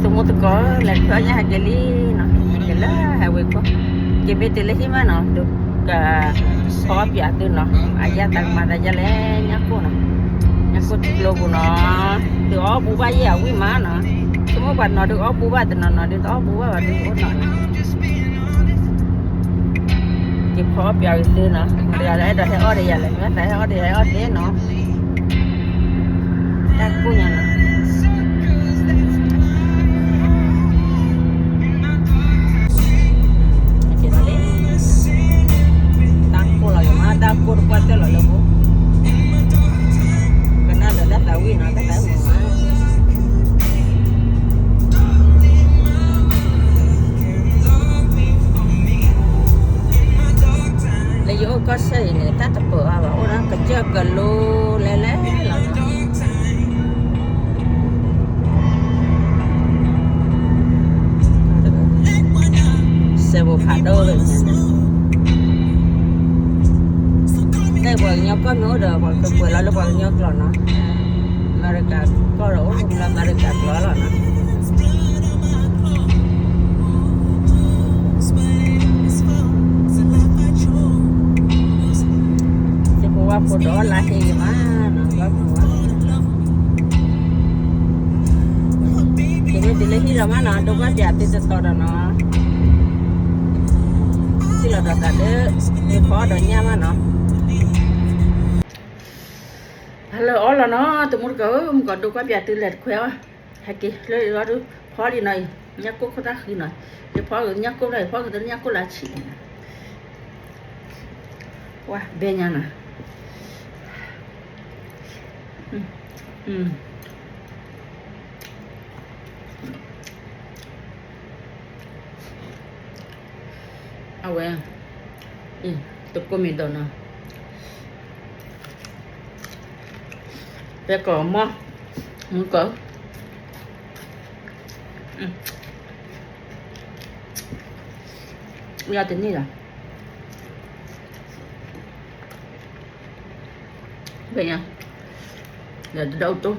သမူသကိး လဲၤခွဲညါဟဲက့ၤလံနီၤ, ဟဲက့ၤလၢဟဲဝ့ၤခိၣ်, က့ၤမ့ၢ်တုၤလၢဟံၣ်မးနီၤ, ဒုးကဖီပၠးသုနီၤ, အယၣ်သးကမၤသးယဲလဲၣ် ညၣ်ကိၢ်နီၤ, ညၣ်ကိၢ်ထံကျိပူၤနီၤ, ဒုးအီၣ်ဘူးဘၣ်ယဲၢ်အဝံၣ်မးနီၤ, ဆိကမိၣ်ပှၤနီၤဒုးအီၣ်ဘူးဘၣ် တနီၤနီၤဒုးတအီၣ်ဘူးဘၣ်ဘၣ်ဒုးအိၣ်နီၤနီၤ က့ၤဖီအီၣ်ပၠးဝံၤသုနီၤ, တဂၤလၢအဲၣ်ဒိးဟဲအီၣ်ဒီးယၤလဲၣ်, မ့ၢ်သးဟဲအီၣ်ဒီးယၤဟဲအီၣ်သ့နီၤ, တၢ်ကိၢ်ညါနီၤ, တၢ်ကိၢ်လီၤယမး တၢ်ကိၢ်တပှၢ်တၢၢ်လီၤလၢပူၤ, ကနၣ်ဒီးတၢ်သးဝံၣ်နီၤ တၢ်သးဝံၣ်မး လၢယအိၣ်ကီၢ်စဲၣ်အံၤန့ၣ် တၢ်တပၢၤအါဘၣ် အိၣ်ဒီးကစၢၢ်ကလိလဲၤလဲၤလီၤနီၤ, စဲးဘိးဖးဒိၣ်လၢညါန့ၣ်, တဲပှၤကညီကီၢ်မ့ၢ်အိၣ်ဒီးပှၤကကွဲးလီၤလၢပှၤကညီကျိာ်နီၤ, အမဲရကၤကီၢ်ဒီးအိၣ်လၢအမဲရကၤကျိာ်လီၤနီၤ. စ့ဖိဝၣ်ဖိဒီးလါဟ့ဂ့ၤမးနီၤ ဘၣ်မူဝဲ, က့ၤမ့ၢ်တုၤလၢဟံၣ်လီၤမးနီၤ ဒိကွၢ်ပၠးသုတတီၤဒီးနီၤ, ထံၣ်လီၤဒီးသးလၢ မ့ၢ်ဖီအီၣ်ဒီးညၣ်မးနီၤ. ဟါလၢအီလီၤနီၤ တမူတကိးဧၢ, မုၢ်ကီးဒိကွၢ်ပၠးသုလဲၤတခွဲးအီၤ, ဟဲက့ၤလၢအံၤဒီး ဖီလံနီၤအံၤ ညၣ်ကိၢ်ခိၣ်သၣ်ဃံနီၤ, ယဖီက့ၤညၣ်ကိၢ်လၢ ယဖီက့ၤတၢ်ညၣ်ကိၢ်လၢအဆံး ပှၤဘဲညါနီၤ, အဝဲ တကိးမံၤဒီးနီၤ, ပဲကီးမီၢ် မုၢ်ကီး ယတန့ၢ်ဒီး ဘယ်ညာ ဒီးတဒိးတိၢ်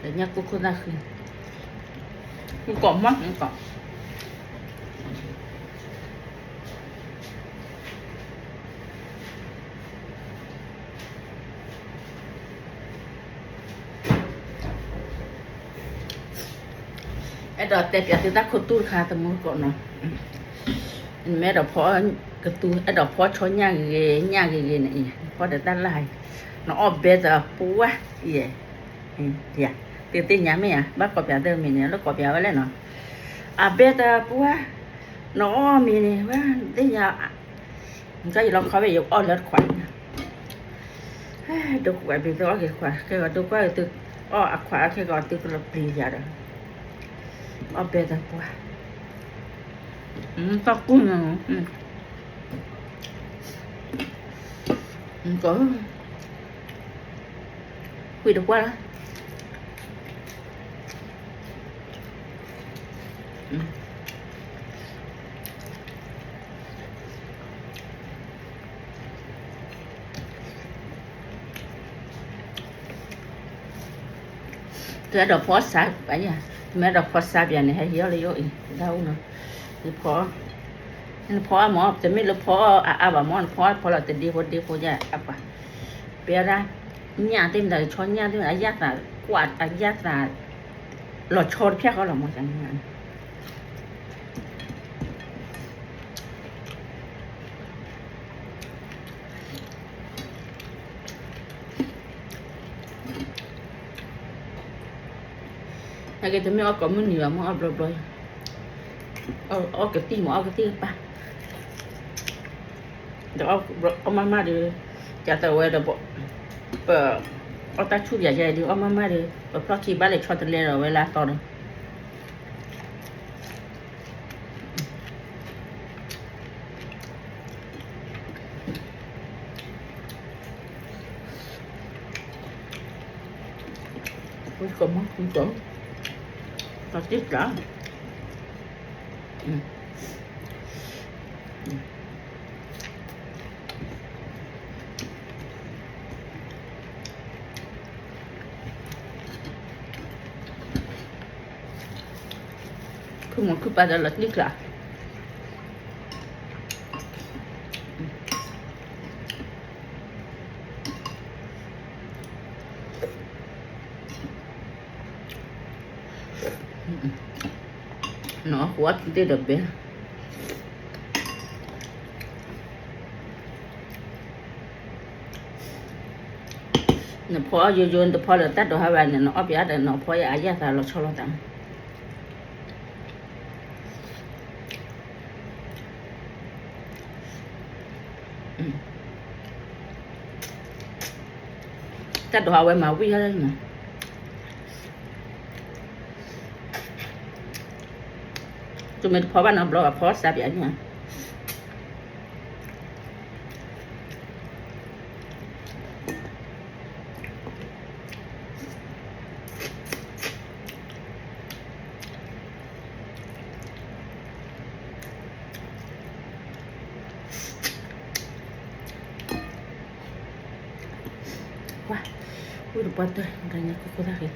ဒီးညၣ်ကိၢ်ခိၣ်သၣ်ဃံ မုၢ်ကီးမီၢ် မုၢ်ကီး အဲၣ်ဒိးတဲပၠးသုတၢ်ခိၣ်တူၢ်တခါ တမူတကိးနီၤ, မ့ၢ်အဲၣ်ဒိးဖီကသူ အဲၣ်ဒိးဖီဆီညၣ်ဂ့ၤဂ့ၤ ညၣ်ဂ့ၤဂ့ၤန့ၣ်အံၤ ဖီဒီးတၢ်လၢ်အံၤ နအီၣ်ဘဲတပှၢ်အံၤ သုသ့ၣ်ညါမ့ၢ်ဧါ ဘၣ်ကိးပၠးသၢမံၤန့ၣ် လၢကိးပၠးဝဲလဲၣ်နီၤ, အဘဲတပှၢ် နအီၣ်မံၤန့ၣ် ဝဲသ့ၣ်ညါ နကယလီၤခီဝဲ ယအီၣ်လၢတခွးန့ၣ်, ဒိကွၢ်ဘ့ၣ်သုအီၣ်က့ၤခွး ခဲဂီၤဒိကွၢ်သု အီၣ်အခွးခဲဂီၤသုကလီၤပျံၤယၤဒီး အီၣ်ဘဲတပှၢ် တၢ်ကူၣ်န့ၣ် ကွံာ်တပှၢ်လီၤ တအဲၣ်ဒိးဖီစါ မ့ၢ်အဲၣ်ဒိးဖီစါပၠးန့ၣ် ဟဲဟံးအီၣ်လၢယအိၣ်အံၤ ဒၣ်အူနီၤ, နဖီ နဖီအါမး တမ့ၢ်လၢဖီအါအါဘၣ်မး နဖီအါဖီလီၤတဒ့ဖိဒ့ဖိယါအပှၤ, ပှၤဒၣ် ညၣ်သ့ၣ်မတၤ ဆီညၣ်သ့ၣ်မတၤ အယၣ်သးကွၢ် အယၣ်သး လီၤဆီတဖၠၣ်ဃီလီၤမး အက့ၤတမ့ၢ်အီၣ်ကိးမုၢ်နံၤဘၣ်မ့ၢ်အီၣ်ဘျီဘျီ, အီၣ်ကသံၣ်မ့ၢ်အီၣ်ကသံၣ်ကပၢ်, ဒီးအီၣ်မးမးဒီး, ကသးဝဲဒီး, ပ, အီၣ်တၢ်ဆူၣ်ပၠးယဲဒီး အီၣ်မးမးဒီး ပဖျီၣ်ခံဘၣ်လဲၤဆီတလဲဒီးဝဲလၢအသီဒီး ဝံကိးမီၤ ဝံကိး, တၢ်တံၢ်ကျါ, အ ခုမုၢ်ခုပၢ်ဒီးလီၤတံၢ်ကျါ နီၢ်ဃိးတ့ၢ်ဒီးဘဲ နဖီယိယိနတဖီလၢတၢ်ဒိးဟးဝဲန့ၣ် နအီၣ်ပျဲဒီးနဖီယအယၣ်သးလီၤဆီလိာ်သး တၢ်ဒိးဟးဝဲမၤဝံၣ်ဟဲလၢန့ၣ် တုၤမ့ၢ်တဖီဘၣ်နီတဘျီဘၣ် ဖီစးပျဲန့ၣ် ကွၢ်, ဝံၣ်တပှၢ်တၢၢ် ကညါခိခိၣ်သၣ်ဃံ အီၣ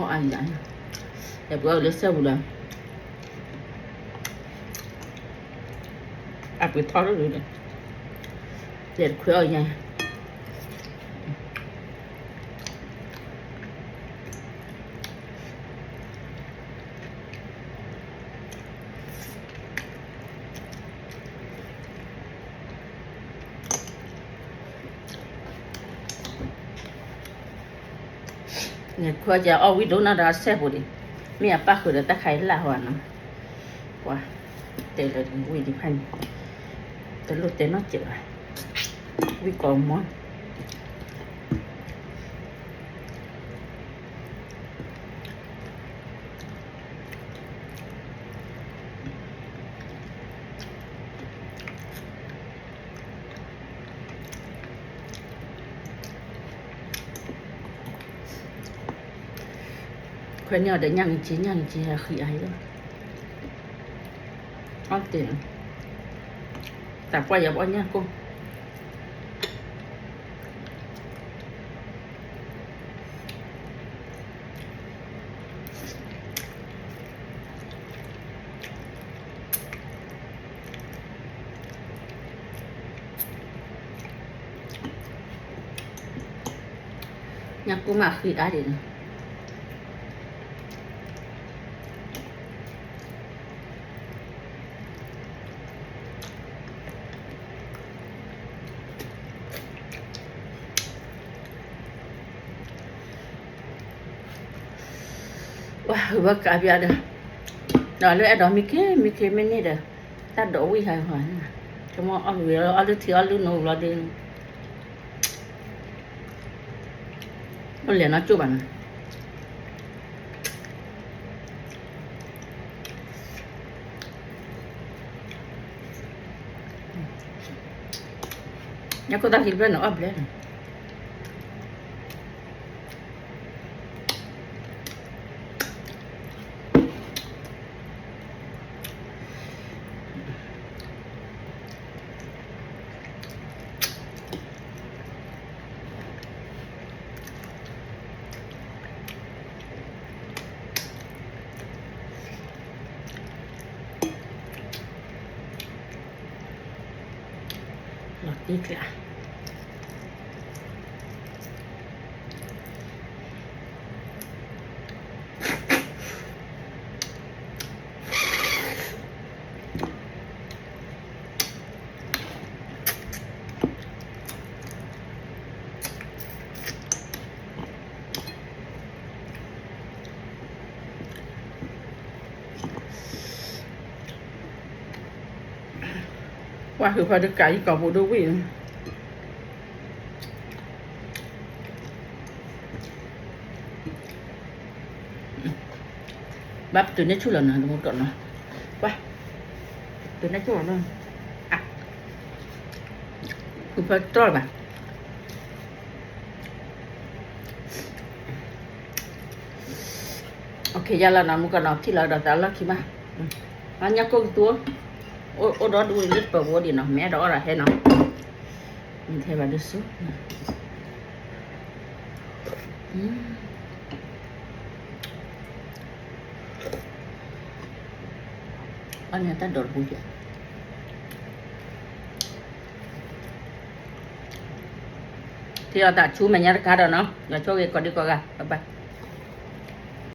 ်အါယၤ, ယပှၤအိၣ်လၢစဲပူၤလီၤ, အပှ့ၤထီၣ်လၢ, ယတခွဲးအီၣ်ယၤ န့ၣ်ခွဲးယၤအီၣ်ဝံၣ်ဒိၣ်နၢ်ဒီးအစဲပူၤဒံး, မ့ၢ်အပၣ်ဃုာ်ဒီးတၢ်ခါအံၤလၢ်ဟီနီၤ, ပှၤ, တဲလၢဝံၣ်ဒံးဖၣ်န့ၣ်, တလိၣ်တဲနီတစဲးဘၣ်, ဝံၣ်ကီးမီ ခွဲးန့ၢ်အီၤဒီးညၣ်က့ၤက့ၤ ညၣ်က့ၤက့ၤ အဃံအါအံၤလီၤ, အီၣ်တ့ၢ်လီၤ, သးပှၢ်ယၤပအီၣ်ညၣ်ကိၢ် ညၣ်ကိၢ်မးအဃံအါဒံးန့ၣ် ဝဲ ဂုၤဘၣ်ကးပျါဒီး, ဒီးလၢအဲၣ်ဒိးမံခ့မံခ့မ့ၢ်န့ၢ်ဒီး, တၢ်ဒိးဝံၣ်ဟးဂီၤ, ကမီအီၣ်ဝံၤလီၤ အီၣ်လုၢ်ထံအီၣ်လုၢ်နိလီၤဒ်, အိၣ်လဲၤနီၢ်ကၠိၣ်ဘၣ်နီၤ ညၣ်ကိၢ်တၢ်ခံတဖျၢၣ်န့ၣ်အီၣ်ဘျဲၣ်န့ၣ် လီၤတံၢ်ကျါ ပှၤဟုးဖီဒုးကးယံၤကိာ်ပူၤဒိၣ်ဝံၣ်န့ၣ် ဘၣ်ပတုၤန့ၢ်ဆူၣ်လီၤနီၤ တမူတကိးနီၤ ပှၤ ပတုၤန့ၢ်ဆူၣ်လီၤနီၤ အ ဟုးဖီတြီၢ်ဘၣ် ယလီၤနီၤ မူကနီၤ ထံၣ်လီၤဒီးသးလီၢ်ခံမး ညၣ်ကိၢ်ကသူ အိၣ်ဒီဒူၣ်လၢတပၢၤဖိဒံးနီၤ, မ့ၢ်အဲၣ်ဒိးအီၣ်ဒီးဟဲနီၤ, မ့ၢ်ထဲဘၣ်ဒုးဆူ, အီၣ်န့ၢ်တၢ်ဒိးတပူၤကဲ, ထံၣ်လိာ်သးဆူမဲာ်ညါတခါဒီးနီၤ, ဒီးဆိၣ်ဂ့ၤကိးဒံကိးဂၤ, bye bye.